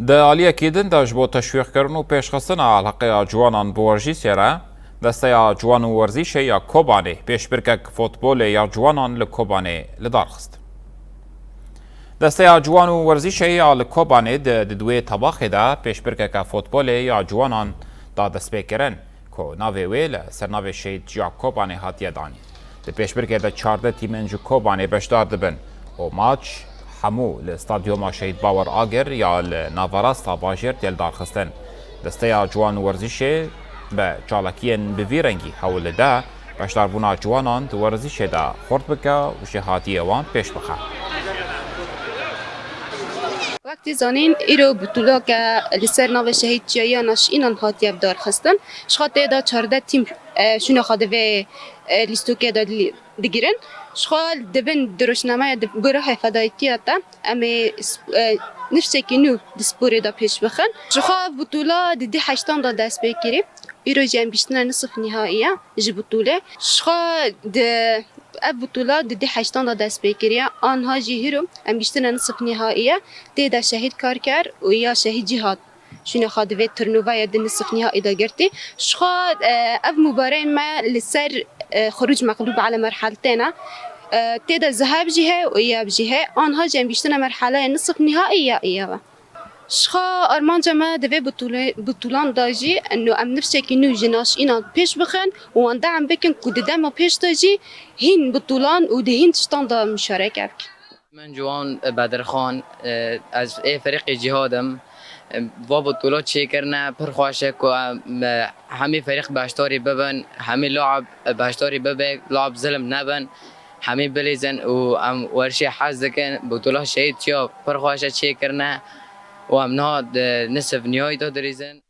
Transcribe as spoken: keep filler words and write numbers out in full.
Di aliyekî din de ji bo teşwîqkirin û pêşxistina alheqeya ciwanan bi werjîşê re, Desteya Ciwan û Werzîşê ya Kobanê pêşbirkek fotbolê ya ciwanan li Kobanê li dar xist. Desteya Ciwan û Werzîşê ya li Kobanê di, di duwê tebaxê de pêşbirkeke fotbolê ya ciwanan da destpêkirin, ku navê wê li ser navê Şehîd Ciya Kobanê hatiye danîn. Di pêşbirkê de çardeh tîmên ji Kobanê beşdar dibin û maç hemû li stadyuma Şehîd Bawer Agir ya li naverasta bajêr tê lidarxistin. Desteya Ciwan û Werzîşê bi çalakiyên bi vî rengî hewl dide beşdarbûna ciwanan di werzîşê de xurt bike û jêhatiyê wan pêş bixe. Wek tê zanîn, îro butûleke li ser navê Şehîd Çiya ya Naşînan hatiye bidarxistin. Ji xwe tê de çardeh tîm, e, şûna xwe di vê, e, lîstokê de li-, digirin. Ji xwe di bin di rojnameya di Gurohê Fedayîtiya te em ê sp-, e, nifşekî nû di sporê de pêş bixin. Ji xwe ev butûla di dî heştan de dest pê kirî. Îro jî em gihiştine nisif nîhaî ye ji butûlê. Ji xwe di, ev butûla di dî heştan de dest pê kiriye. Anha jî hîro em gihiştine nisif nîhaî ye. Tê de Şehîd Karker û ya Şehîd Cîhad şûnê xwe di vê turnuvayê di nisif nîhaî de girtî. Ji xwe, e, ev mubareyên me li ser, e, xuruc meqlûb ele merheltê ne. E, tê de zihev jî heye û yev jî heye. Anha jî em gihiştine merheleya nisif nîhaî ya yev e. Ji xwe armanca me di vê butûlê-, butûlan de jî eno em nifşekî nû ji naşînan pêş bixin û wan dehem bikin ku di dema pêş de jî hîn butûlan û di hîn tiştan de muşareke bikin. Min Ciwan Bedirxan, e, ez ê ferîqê Cîhad im. E, va butûla çêkirine pir xweş e ku em, e, hemî ferîq beşdarî bibin, hemî la'b beşdarî bibe, la'b zilm nebin, hemî bilîzin û em werşî hez dikin. Butûla Şehîd Çiya pir xweş e çêkirine û em niha di nisif nîhayî de dirîzin.